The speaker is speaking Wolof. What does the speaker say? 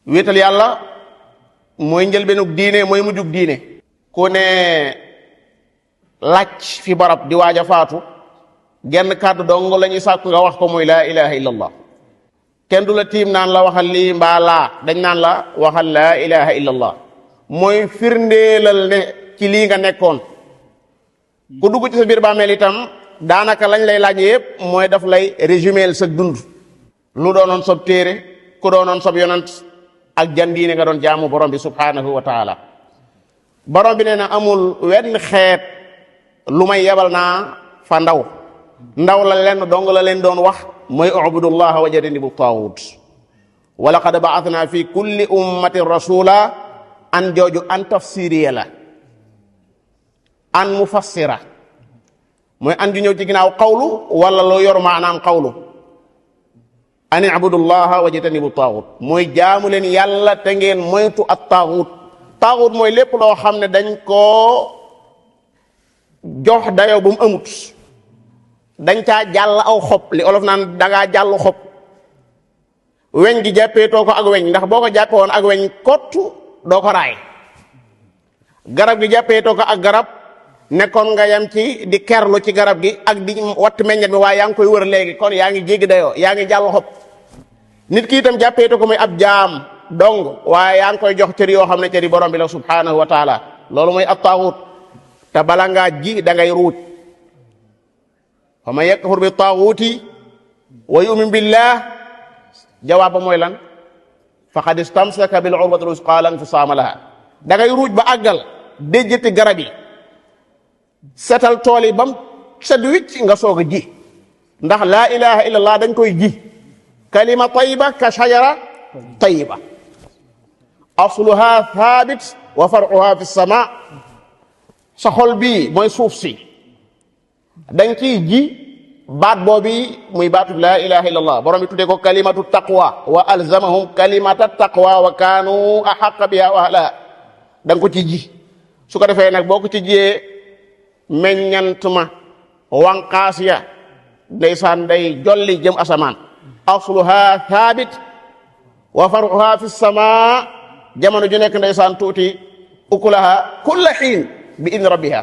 wéetal yàlla mooy njëlbeenug diine mooy mujjug diine. ku ne làcc fi barab di waaj a faatu genn kàddu dong la ñuy sàkku nga wax ko muy laa ilaha illa allah. kenn du la tiim naan la waxal lii mbaa laa, dañ naan la waxal laa ilaha illa allah. mooy firndeelal ne ci lii nga nekkoon. ku dugg ci sa biir bàmmeel itam daanaka lañ lay laaj yëpp mooy daf lay résuméel sa dund. lu doonoon sob téere, ku doonoon sob yonant, ak jan diine nga doon jaamu borom bi subhanahu wa taala. borom bi nee na amul wenn xeet lu may yebal naa fa ndaw la leen dong la leen doon wax mooy ubudullaha wajtanibu taawut. wa laqad ba'athna fi kulli ummatin rasula an jooju an tafsiriya la, an mufassira mooy an ju ñëw ci ginnaaw qawlu wala loo yor maanaam qawlu. an ibudullaha wajtanibu taawut mooy jaamu leen yàlla te ngeen moytu at taawut. taawut mooy lépp loo xam ne dañ koo jox dayoo bu mu amut, dañ caa jàll aw xob, li olof naan dangaa jàll xob. weñ gi jàppeetoo ko ak weñ, ndax boo ko jàppe woon ak weñ kottu doo ko raay. garab gi jàppeetoo ko ak garab, nekkoon nga yam ci di kerlu ci garab gi ak di watt meññet mi, waaye yaa ngi koy wër léegi, kon yaa ngi jéggi dayoo, yaa ngi jàll xob. nit ki itam jàppeetoo ko muy ab jaam dong, waaye yaa ngi koy jox cër yoo xam ne cëri borom bi la subhanahu wa taala. loolu mooy at taaxut. te bala ngaa ji da ngay ruuj. fa man yakfur bi taaxuti wa yumin billah, jawaab ba mooy lan? faqad istamsaka bil urwatil wusqa lan fisaama laha. da ngay ruuj ba àggal déjjati garab yi, setal tool yi bam set wicc nga soog a ji. ndax laa ilaha illallah dañ koy ji. kalima tayiba ka shajara tayiba asluha thabit wa faruha fi sama. sa xol bii mooy suuf si, dañ ciy ji baat boobi muy baatu laa ilaha illallah. borom bi tuddee ko kalimatu taqwa wa alzamahum kalimata taqwa wa kaanu ahaqqa biha wa ahlaha. da nga ko ci ji. su ko defee nag boo ko ci jiyee meññant ma wanqaas ya ndeysaan day jolli jëm asamaan. asluha thabit wa faruha fi sama. jamono ju nekk ndeysaan tuuti ukulaha kulla xiin bi idni rabbiha.